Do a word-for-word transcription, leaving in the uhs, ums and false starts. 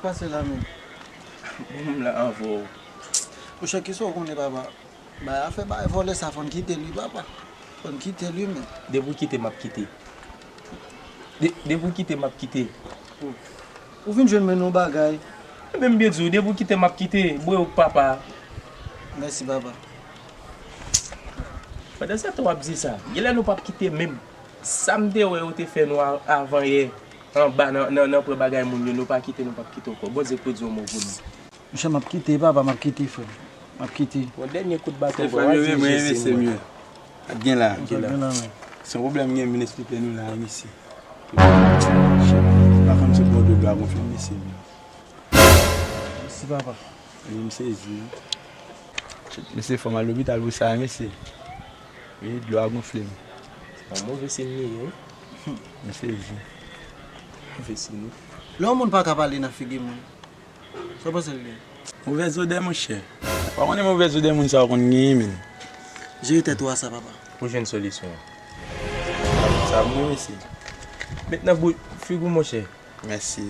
Pase la menm. Bon, m la anvan w. Monchè, kisa w konnen, papa? Bay afè bay vòlè sa, fò n kite l wi, papa. Fò n kite l wi, men. Depi w kite, m ap kite. De- depi w kite, m ap kite. Ou vin jwenn mwen nan yon bagay. Ebyen, m byen di w, depi w kite, m ap kite. Bwe w, papa. Mèsi, papa. Pandan se tan w ap di sa, genlè nou p ap kite menm. Sa m te wè yo te fè nou a- avan yè, anba nan, nan, nan pran bagay moun yo, nou pa kite, nou p ap kite ankò. Bondye pwodui yon mo pou nou. Monchè, m ap kite, papa, m ap kite, frè m. M ap kite. Yon dènye kout baton, frè m, yo, men mwen, mesye m yo. Ak gen la. Ak gen la, men. Se yon pwoblèm m gen, m vin esplike nou la, mesye. Pa konn se bon dlo a gonfle, mesye m yo. Mèsi, papa. Wi, m sezi. Mesye, fò m al lopital pou sa, mesye. Wi, dlo a gonfle m. Se pa move siy li ye, wi. M sezi. Move siy, wi. Lè yon moun pa ka pale nan figi moun, sa w panse l ye? Movèz odè, monchè. Pa konnen movèz odè moun sa yo konn genyen, menm. Jere tèt ou a sa, papa. Pou jwenn solisyon an. Sa bon, mesye. Met nan bout figi w, monchè. Mèsi.